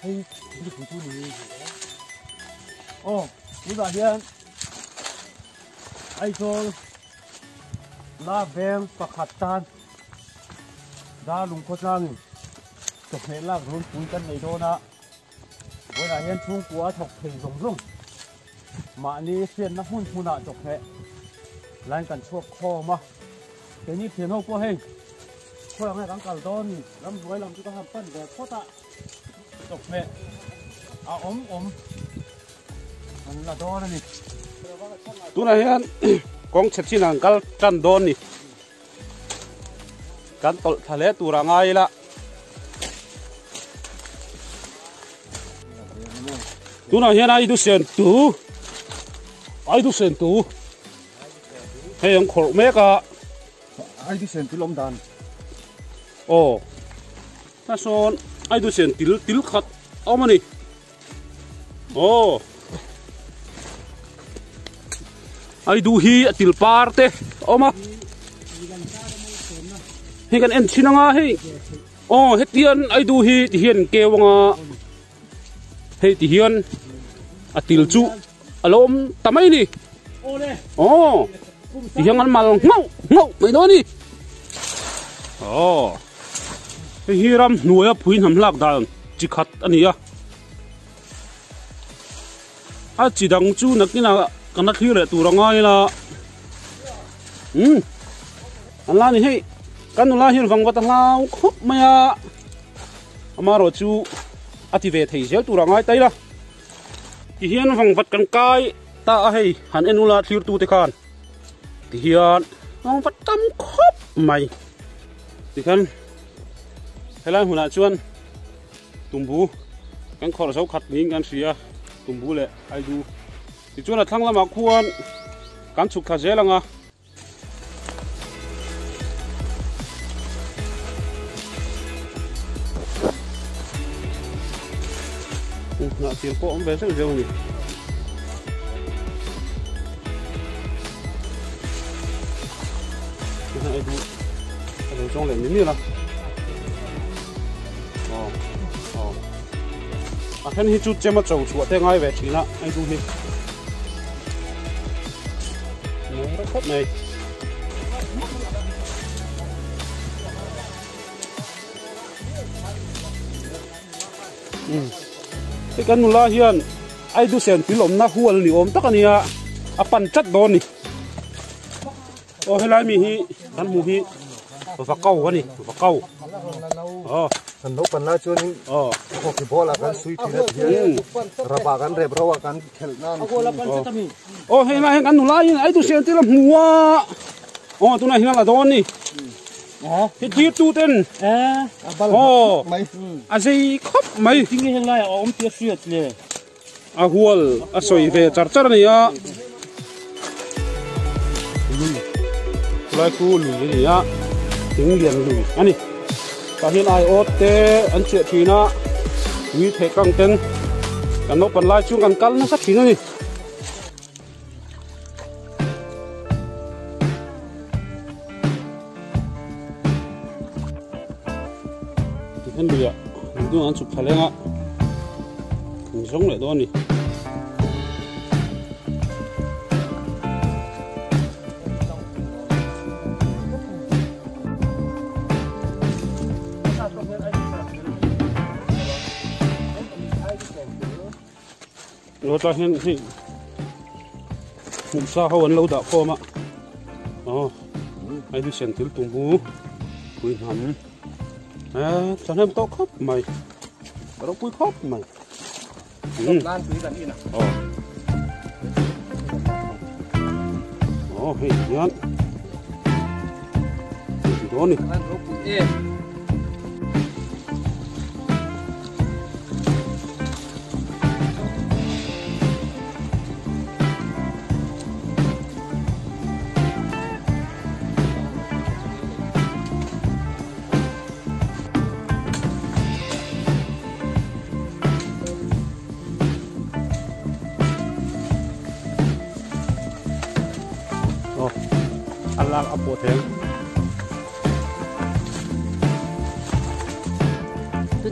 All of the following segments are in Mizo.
Hei lipui chu ni aw tunah hian Aizawl la veng pakhat tan Darlung khawtlangin chawhmeh lak runpui kan nei dawn a, vawiinah hian chhungkua a thawk thei zawng zawng mahni hriatna hmun hmunah chawhmeh lain kan chhuak khawm a, keini thian ho pawh hei khawi ang nge kan kal dawn ni ramhnuai lam chu ka han pan ve phawt a. Chawhmeh a awm awm an la dawn a ni. Tunah hian kawng chhe chin an kal tan dawn ni. Kan tawlh thla hle tur a ngai ila. Tunah hian ai du sen tu ai du sen tu hei an khawrh mek a. Ai du sen tu lawm dan. Aw. Ta sawn ai du sen til til khat a awm a ni. Aw. Ai du hi a til par te a awm a. Hei kan en thin anga hei. Aw hetian ai du hi ti hian keu anga hei ti hian a til chu a lo awm ta mai ni. Aw ti hian an mal nghauh nghauh mai dawn a ni. Aw hei hi ram hnuaia phui hnam hlak dan chi khat a ni a. A chi dang chu nakinah kan la thlir leh tur a ngai la. Umm an la ni hei kan nula hian vang vat a hlau khawp mai a. Amaherawh chu a ti ve thei zel tur a ngai ta ila. Tihian vangvat kan kai ta a hei han en ula thlir tute khan tihian vangvat tam khawp mai tikhan helai hmunah chuan tumbu kan khawrh zo khat niin kan hria tumbu leh aidu tichuan a thlang lamah khuan kan chhuk thla zel ang a. Hnah thil pawh awm ve zeuh zeuh a ni. Hnah ei duh a lo chawng leh mi mial a. Aw aw a then hi chu chem a cho chhuah te ngai ve thin a ei duh hi. Mawi khawp mai. Hei kan nula hian Aidu sen pil awmna hual ni awm tak a nia a pan chat dawn ni. Aw helai mi hi kan hmuh hi vakau a ni vakau. Aw. Kan naupan lai chuanin hockey ball ah kan sui thin a ti hian rap ah kan rep ro ah kan khelh na a ni. Aw hei lai hian kan nula hian ai tu sian tir a hmu a aw tunah hian a la dawn a ni. Hi thlir tu ten aw a zei khawp mai. Tinge heng laiah a awm tih a hriat le. A hual a sawi ve char char a ni a. Lui khulai khu lui a ni a thing lian lui a ni. Tah hian aiawt te an chiah thin a tui theh kang ten kan naupan lai chu kan kal nasa thin a ni. Tikhan luiah lui dun an chhuk thla leng a an zawng leh dawn a ni. Lo tah hian hei hmuhsa ho an lo dah khawm a aw hei hi sen thil tum hu pui hnam eh thahnem tawh khawp mai a ropui khawp mai aw aw hei hian dawn ni. A lak a pawh thei ang.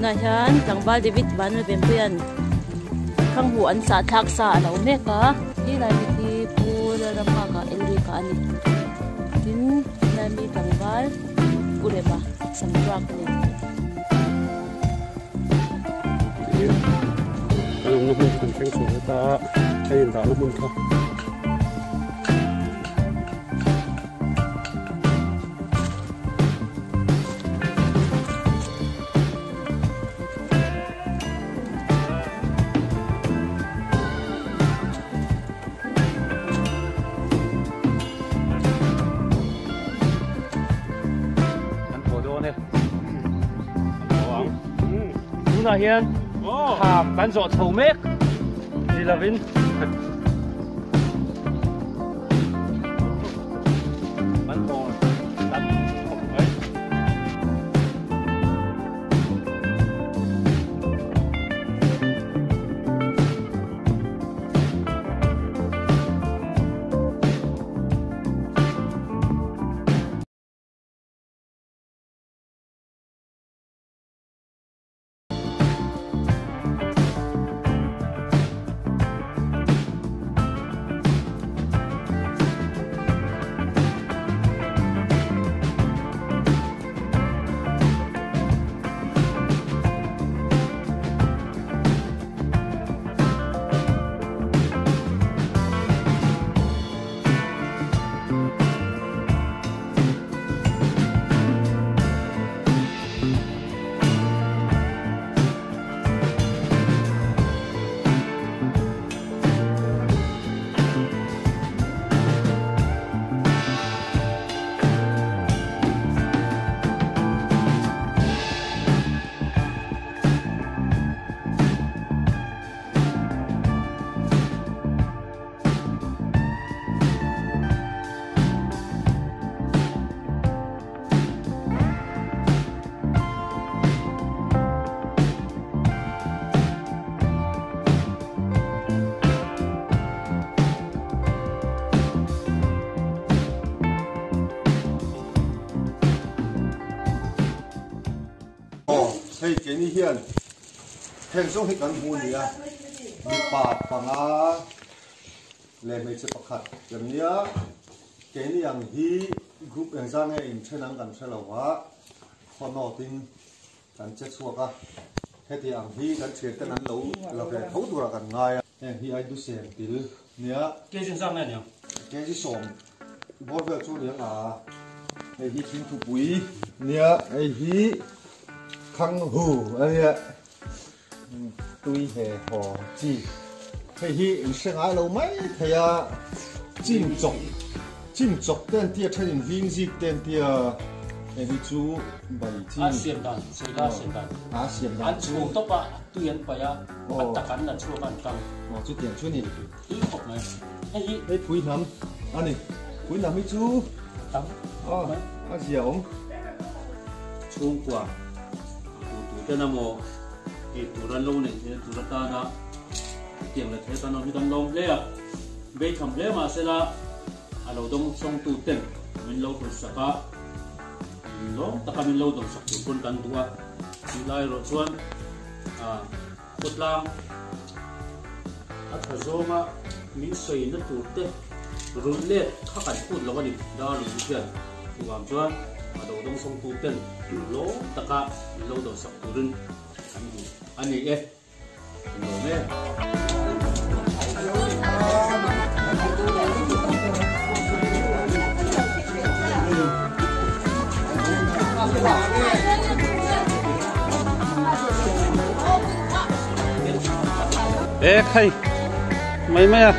Tunah hian tlangval David Vanlalvenpuia'n Thanghu an sah thlak sa a lo mek a. He lai mi hi Pu Lalramnghaka Elrika a ni. Tin, helai mi tlangval Pu Rema Samruak a ni. Kan awmna hmun chu kan thleng chho ve ta a, a indahna hmun kha. Kan haw dawn e. Kan haw ang. Tunah hian thlam kan zawh chho mek ni lovin. Kan haw tam khawp mai. Aw, hei keini hian heng zawng hi kan hmu a ni a, mipa panga leh hmeichhe pakhat kan nia, keini ang hi group engzah nge inthen ang kan hre lo va, khaw nawtin kan che chhuak a, heti ang hi kan thianten an lo la ve tho turah kan ngai a. Heng hi Aidusem til nia. Kg engzah nge aniang? Kg sawm bawr vel chu aniang a, hei hi thingthupui nia, hei hi Khanghu ania, tui he haw chi, hei hi in hre ngai lo mai thei a, chimchawk chimchawk te an tia then in hling zik te an tia, hei hi chu bai chi. A siam dan, Sela siam dan. A siam dan An chhung tawp a, tui an paih a, a tak an la chhuak a an tang. Aw chutiang chu ni. Tui khawp mai. Hei hi. Hei phui hnam a ni. Phui hnam hi chu tam khawp mai. A zia awm. Chhungkua tu tu ten amaw tih tur an lo neih theih tur atana tiang leh thei atan awm hi kan lawm hle a. Beitham hle mahsela a lo dawng sawng tu ten min lo hrilh sak a, min lawm taka min lo dawng sak tur pawn kan duh a. Tih lai erawh chuan khawtlang a tha zawnga min sawina tur te rulh let kha kan phut lo a ni. Darling hian chuvang chuan a do dawng sawng tu ten lawm taka min lo do sak turin an duh a ni e. An lawm e. E khai mai mai a.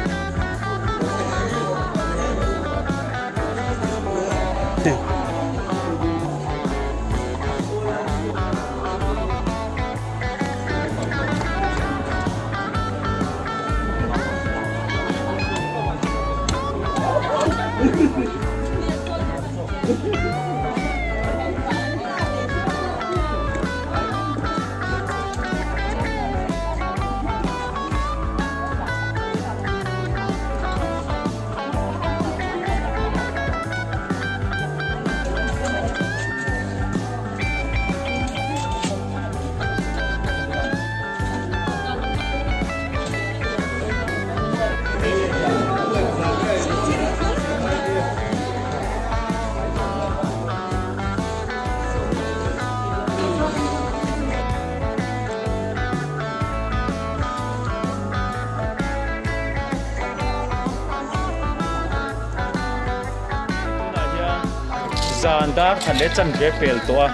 Zan dar khat leh chanve pel tawh a.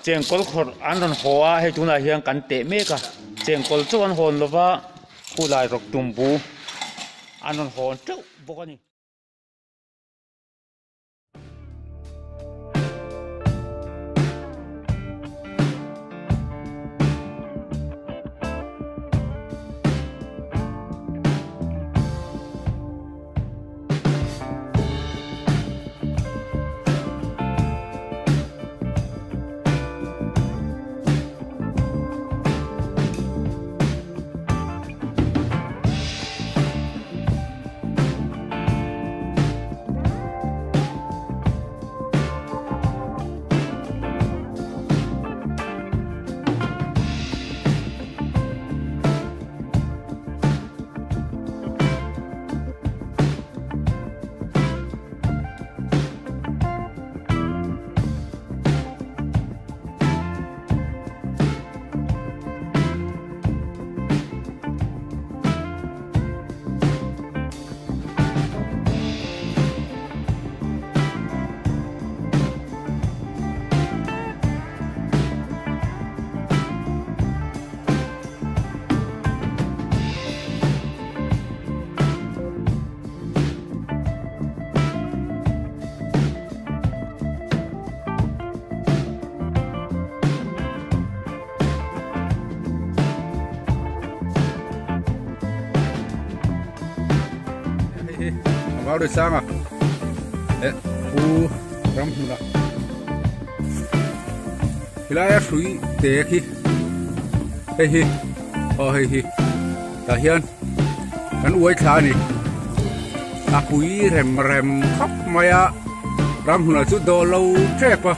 Chengkawl khawrh an rawn haw a, hei tunah hian kan teh mek a. Chengkawl chauh an hawn lova, khulai rawk tumbu an rawn hawn teuh bawk a ni. Vào được sang à? Pu ram hmun a helai a hrui te khi hei hi aw hei hi tah hian kan uai thla a ni a pui rem rem khawp mai a ram hmunah chu dawh lo tep a.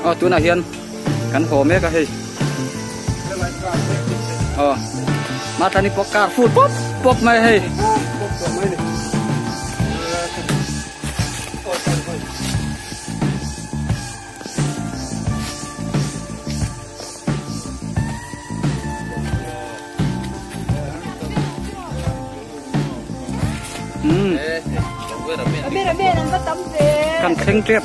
Aw tunah hian kan haw mek a hei aw mahtlani pawh car full pawp pawp mai a hei. Kan thleng tep.